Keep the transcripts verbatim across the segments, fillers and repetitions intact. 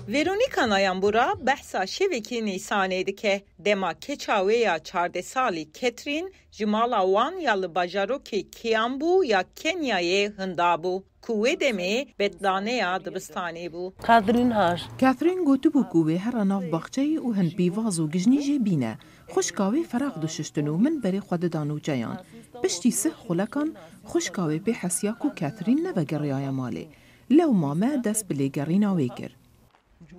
Veronika Nayambura behsa şevekî Nîsanê dike. Dema keça wê ya çardeh salî Catherine ji mala wan ya li bajarokê Kiambu ya Kenyayê hinda bû, ku wê demê betlaneya dibistanê bû. Catherine har. Catherine gotibû ku wê here nav baxçeyê û hin pîvaz û gijnî jê bîne. Xwişka wê feraq dişiştin û min berê xwe dida nûçeyan. Piştî sih xulekan, xwişka wê pê hesiya ku Catherine nevegeriyaye malê. Lewma me dest bi lêgerîna wê kir.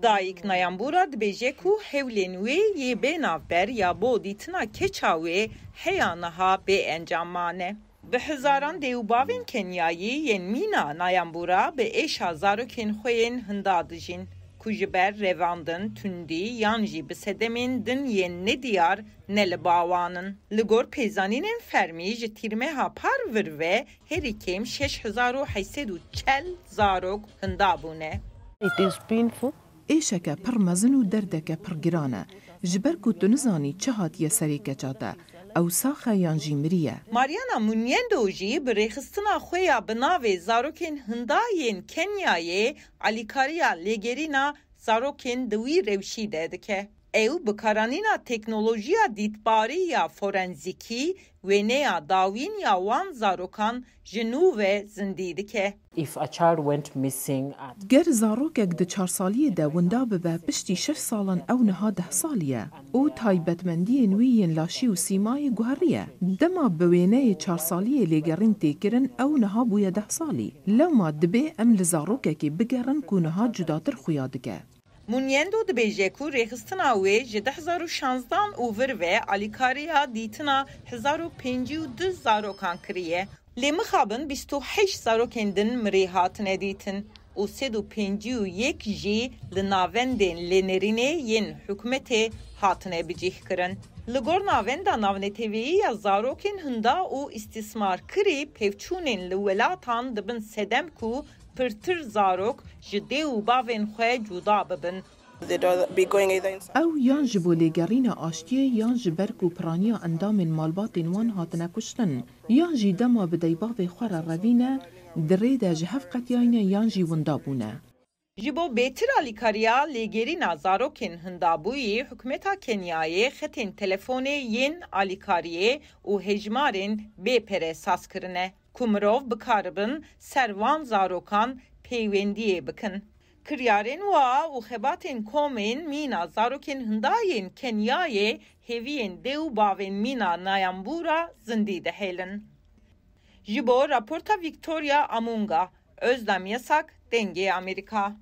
Dayik Nayambura dibêje ku hewlên wê yê bê navber ya bo dîtina keça wê heya niha bê encam mane. Bi hezaran dê û bavên Kenyayî yên mîna Nayambura bi êşa zarokên xwe yên hinda dijîn, ku ji ber revandin, tundî yan jî bi sedemên din yên nediyar ne li ba wan in. Li gor pêzanînên fermî ji tîrmeha par vir ve herî kêm şeş hezar û heyt sed û çel zarok hinda bûne. It is painful. Êşeke pir mezin û derdeke pir giran e. Ji ber ku tu nizanî çi hatiye serê keça te. Ew sax e yan jî miriye. Mariana Munyendo jî bi rêxistina xwe ya bi navê Zarokên Hinda yên Kenyayê alîkariya lêgerîna zarokên di wî rewşî de dike. Ew bi karanîna teknolojiya dîtbarî ya forenzîkî wêneya dawîn ya wan zarokan ji nû ve zindî dike. If a child went missing at Ger zarokek di çar saliyê de winda bibe, piştî şeş salan ew niha deh salî ye û taybetmendiyên wî yên laşî û sîmayê guheriye. Dema bi wêneyê çar saliyê lêgerîn tê kirin, ew niha bûye deh salî. Lewma dibê em li zarokekê bigerin ku niha cudatir xuya dike. Munyendo dibêje ku rêxistina wê ji du hezar û şanzdan û vir ve alîkariya dîtina hezar û pêncî û du zarokan kiriye. Lê mixabin bîst û heşt zarokên din mirî hatine dîtin û sed û pêncî û yek jî li navendên lênerînê yên hikûmetê hatine bicîhkirin. Li gor Navenda Navneteweyî ya Zarokên Hinda û Îstîsmarkirî, pevçûnên li welatan dibin sedem ku pirtir zarok ji dê û bavên xwe cuda bibin. They'd either be going either inside. Ew yan ji bo lêgerîna aştiyê yan ji ber ku piraniya endamên malbatên wan hatine kuştin, yan jî dema bi deybavê xwe re revîne, di rê de ji hev qetiyayne yan jî winda bûne. Ji bo bêtir alîkariya lêgerîna zarokên hindabûyî, hikûmeta Kenyayê xetên telefonê yên alîkariyê û hejmarên bê pere saz kirine, ku mirov bikaribin ser van zarokan peywendiyê bikin. Kiryarên wa û xebatên komên mîna zarokên hinda yên Kenyayê hêviyên dê û bavên mîna Nayambura zindî dihêlin. Ji bo raporta Victoria Amunga, Özlem Yasak, Dengê Amerîka.